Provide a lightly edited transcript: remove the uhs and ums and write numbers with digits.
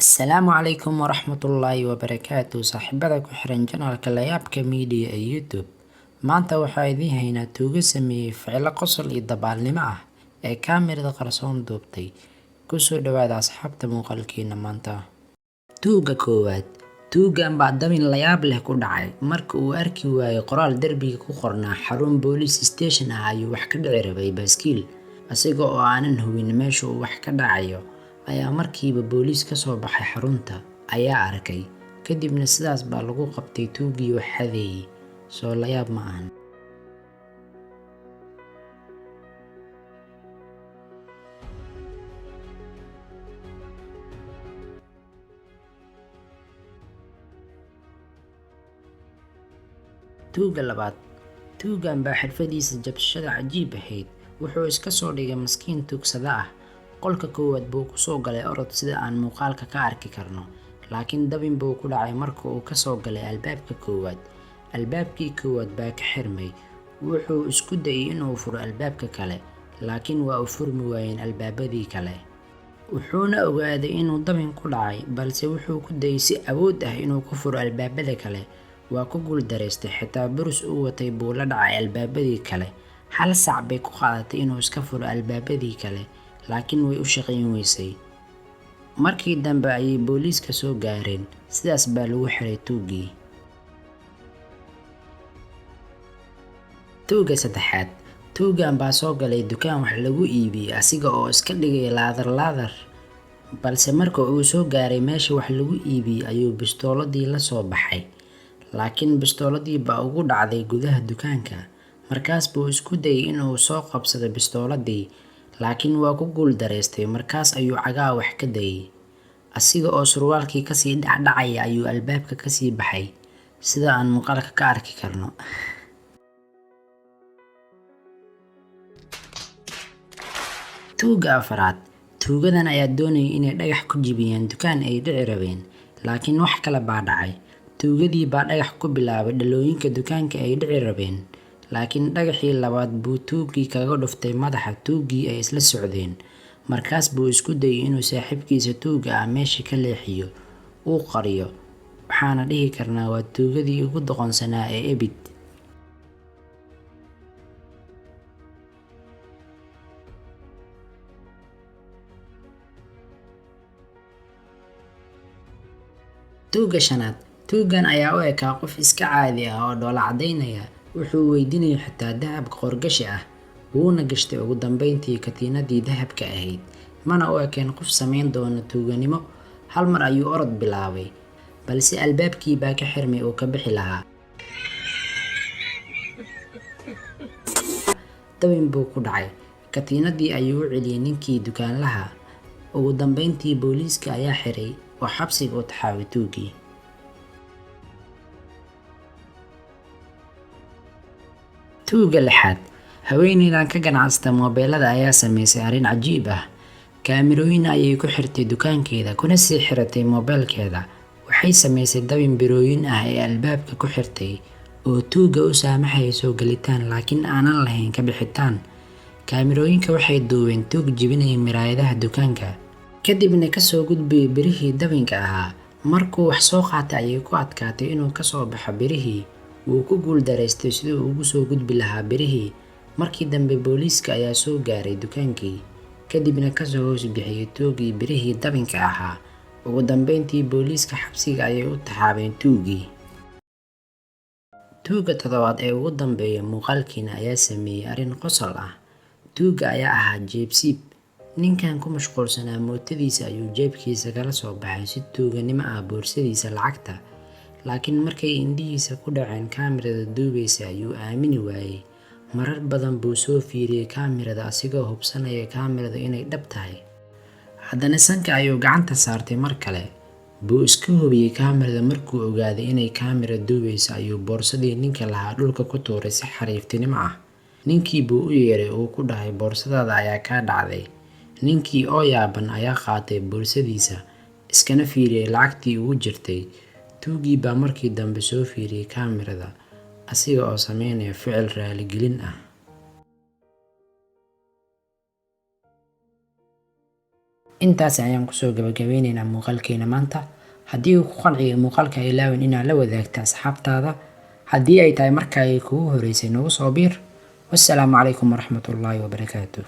Asalaamu calaykum waraxmatullaahi wabarakaatu. Saaxiibada ku xiran janalka Layaabka Media ee YouTube, maanta waxaa idiin haynaa tuugo sameeyey ficilo qosol iyo dabaalnimo ah ee kaamirada qarsoon duubtay. Kusoo dhawaada asxaabta muuqaalkeena maanta. Tuuga koowaad. Tuugan baa dabin layaab leh ku dhacay marka uu arki waayey qoraal derbiga ku qornaa xarun boolice station ah. Ayuu wax ka dhici rabay baaskiil, isaga oo aanan hubin meesha uu wax ka dhacayo ayaa markiiba booliis ka soo baxay xarunta ayaa arkay. Kadibna sidaas baa lagu qabtay tuugii wax xadeeyey. Soo layaab ma ahan? Tuuga labaad. Tuugan baa xirfadiisa jabsashada cajiib ahayd. Wuxuu iska soo dhigay maskiin tuugsada ah. Qolka koowaad buu kusoo galay orod, sida aan muuqaalka ka arki karno, laakiin dabin buu ku dhacay marka uu kasoo galay albaabka koowaad. Albaabkii koowaad baa ka xirmay. Wuxuu isku dayay inuu furo albaabka kale, laakiin waa u furmi waayeen albaabadii kale. Wuxuuna ogaaday inuu dabin ku dhacay, balse wuxuu ku dayay si awood ah inuu ku furo albaabada kale. Waa ku guuldareystay. Xitaa burus uu watay buu la dhacay albaabadii kale. 1 saac bay ku qaadatay inuu iska furo albaabadii kale, laakiin way u shaqayn weysay. Markii dambe ayay booliiska soo gaareen. Sidaas baa lagu xiray tuugii. Tuuga saddexaad. Tuugan baa soo galay dukaan wax lagu iibiyey asiga oo iska dhigay laadar laadar, balse marka uu soo gaaray meesha wax lagu iibiyey ayuu bistooladii la soo baxay, laakiin bistooladii baa ugu dhacday gudaha dukaanka. Markaas buu isku dayay inuu soo qabsado bistooladii, laakiin waa ku guuldareystay. Markaas ayuu cagaa wax ka dayay. Asiga oo surwaalkii kasii dhacdhacaya ayuu albaabka kasii baxay, sida aan muuqaalka ka arki karno. Tuuga afraad. Tuugadan ayaa doonayay inay dhagax ku jibiyaan dukaan ay dhici rabeen, laakiin wax kale baa dhacay. Tuugadii baa dhagax ku bilaabay dhalooyinka dukaanka ay dhici rabeen, laakiin dhagaxii labaad buu tuugii kaga dhuftay madaxa tuugii ay isla socdeen. Markaas buu isku dayay inuu saaxiibkiisa tuuga ah meesha ka leexiyo, uu qariyo. Waxaana dhihi karnaa waa tuugadii ugu doqonsanaa ee ebid. Tuuga shanaad. Tuugan ayaa u ekaa qof iska caadi ah oo dhoola cadaynaya. Wuxuu weydiinayay xitaa dahab qoorgashi ah, wuuna gashtay ugu dambeyntii katiinadii dahabka ahayd. Mana u ekeen qof samayn doona tuuganimo. Hal mar ayuu orod bilaabay, balse albaabkii baa ka xirmay uu ka bixi lahaa. Dabin buu ku dhacay. Katiinadii ayuu u celiyey ninkii dukaanlaha. Ugu dambeyntii booliiska ayaa xiray oo xabsiga u taxaabay tuugii. Tuuga lixaad. Haweeneydan ka ganacsata moobeelada ayaa sameysay arrin cajiib ah. Kaamirooyin ayay ku xirtay dukaankeeda kuna sii xiratay moobeelkeeda. Waxay sameysay dabin birooyin ah ee albaabka ku xirtay oo tuuga u saamaxaya soo gelitaan, laakiin aanan lahayn ka bixitaan. Kaamirooyinka waxay duubeen tuug jibinaya miraayadaha dukaanka, kadibna kasoo gudbiyay birihii dabinka ahaa. Markuu wax soo qaatay ayay ku adkaatay inuu kasoo baxo birihii. Wuu ku guuldareystay sidii uu ugu soo gudbi lahaa birihii. Markii dambe booliiska ayaa soo gaaray dukaankii, kadibna kasoo hoos bixiyey tuugii birihii dabinka ahaa. Ugu dambeyntii booliiska xabsiga ayay u taxaabeen tuugii. Tuuga toddobaad ee ugu dambeeya muuqaalkiina ayaa sameeyey arrin qosol ah. Tuuga ayaa ahaa jeebsiib. Ninkan ku mashquulsanaa mootadiisa ayuu jeebkiisa kala soo baxay si tuuganimo ah boorsadiisa lacagta, laakiin markay indhihiisa ku dhaceen kaamirada duubaysa ayuu aamini waayey. Marar badan buu soo fiiriyey kaamirada asigoo hubsanaya kaamirada inay dhab tahay. Haddana sanka ayuu gacanta saartay. Mar kale buu iska hubiyey kaamirada. Markuu ogaaday inay kaamira duubaysa ayuu boorsadii ninka lahaa dhulka ku tuuray si xariiftinimo ah. Ninkii buu u yeeray oo ku dhahay, boorsadaada ayaa kaa dhacday. Ninkii oo yaaban ayaa qaatay boorsadiisa, iskana fiiriyey lacagtii ugu jirtay. Tuugii baa markii dambe soo fiiriyey kaamirada asiga oo sameynaya ficil raaligelin ah. Intaas ayaan kusoo gabagabeyneynaa muuqaalkeena maanta. Haddii uu ku qanciyay muuqaalka, ilaawin inaad la wadaagta asxaabtaada. Haddii ay tahay marka ay kugu horeysay, nagu soo biir. Wassalaamu calaykum waraxmatullaahi wabarakaatuh.